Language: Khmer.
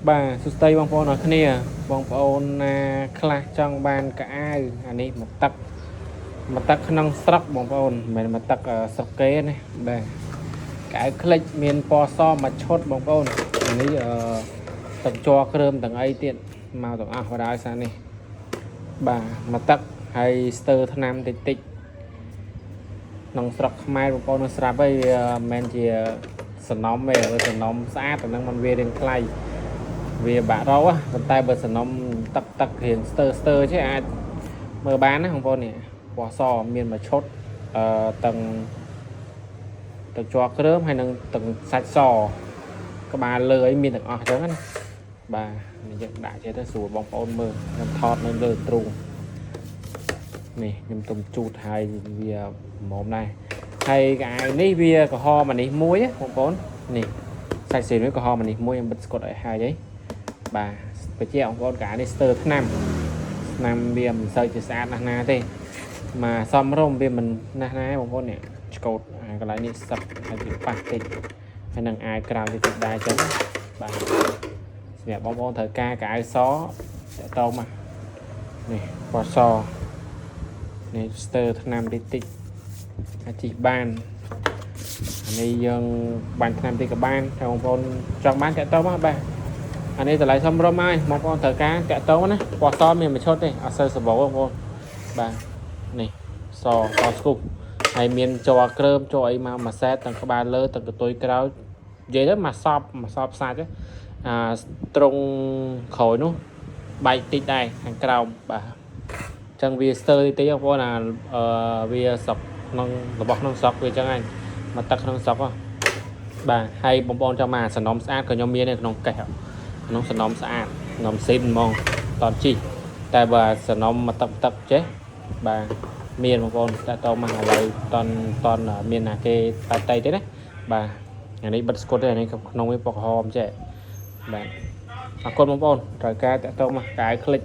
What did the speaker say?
បាទសួស្តីបងប្អូនអរគ្នាបងប្អូនណាខ្លះចង់បានកៅអៅអានេះមកទឹកមកទឹកក្នុងស្រុកបងប្អូនមិនមែនមកទឹកស្រុកគេណាបាទកៅអៅក្លិចមានពណ៌សមួយឈុតបងប្អូនអានេះទឹកជ័រគ្រើមទាំងអីទៀតមកទាំងអស់បណ្ដោយសារនេះបាទមកទឹកហើយស្ទើរថ្នាំតិចតិចក្នុងស្រុកខ្មែរបងប្អូននឹងស្រាប់ហើយវាមិនមែនជាសំណុំទេបើសំណុំស្អាតអាហ្នឹងมันវារៀងថ្លៃ វាបាក់រោប៉ុន្តែបើសំណុំទឹកទឹករៀងស្ទើស្ទើចេះអាចមើលបានណាបងប្អូននេះពណ៌សមានមួយឈុតអឺទាំងទឹកជ័រគ្រើមហើយនឹងទាំងសាច់សក្បាលលើអីមានទាំងអស់អញ្ចឹងណាបាទនេះយើងដាក់ចេះទៅស្រួលបងប្អូនមើលខ្ញុំថតនៅលើទ្រូងនេះខ្ញុំទុំជូតហើយវាមុំដែរហើយកៅអៅនេះវាក្រហមអានេះមួយណាបងប្អូននេះសាច់សេរីក្រហមអានេះមួយខ្ញុំបិទស្កុតឲ្យហើយហី បាទបញ្ជាក់បងប្អូនកៅនេះស្ទើរថ្នាំថ្នាំវាមិនសូវជាស្អាតណាស់ណាទេមកសំរុំវាមិនណាស់ណាបងប្អូននេះឆ្កូតអាកន្លែងនេះសឹកហើយវាប៉ះតិចហើយនឹងអាយក្រៅតិចតិចដែរចឹងបាទសម្រាប់បងប្អូនត្រូវការកៅអៅសតាក់តងមកនេះពណ៌សនេះស្ទើរថ្នាំតិចតិចអាចជីកបានអានេះយើងបាញ់ថ្នាំតិចក៏បានតែបងប្អូនចង់បានតាក់តងមកបាទ អានេះតម្លៃសមរម្យហើយបងប្អូនត្រូវការតាក់តងណាពណ៌សមានមួយឈុតទេអត់សូវសបោបងប្អូនបាទនេះសសស្គប់ហើយមានជ័រគ្រើមជ័រអីមកមួយសែតទាំងក្បាលលើទាំងកន្ទុយក្រោយនិយាយទៅមួយសពមួយសពសាច់អាត្រង់ក្រោយនោះបែកតិចដែរខាងក្រោមបាទអញ្ចឹងវាស្ទើរតិចតិចបងប្អូនអាអឺវាស្រុកក្នុងរបស់ក្នុងស្រុកវាអញ្ចឹងឯងមកទឹកក្នុងស្រុកហ៎បាទហើយបងប្អូនចង់មកសំណុំស្អាតក៏ខ្ញុំមាននៅក្នុងកេះ ក្នុងសំណុំស្អាតសំណុំស៊ីនហ្មងតន់ជីតែបើសំណុំមកទឹកទឹកចេះបាទមានបងប្អូនតែតមកឥឡូវតន់តន់មានណាគេប៉តៃទេណាបាទអានេះបិទស្គុតទេអានេះក្នុងវាពណ៌ក្រហមចេះបាទអរគុណបងប្អូនត្រូវការតាក់តងមកកាយคลิก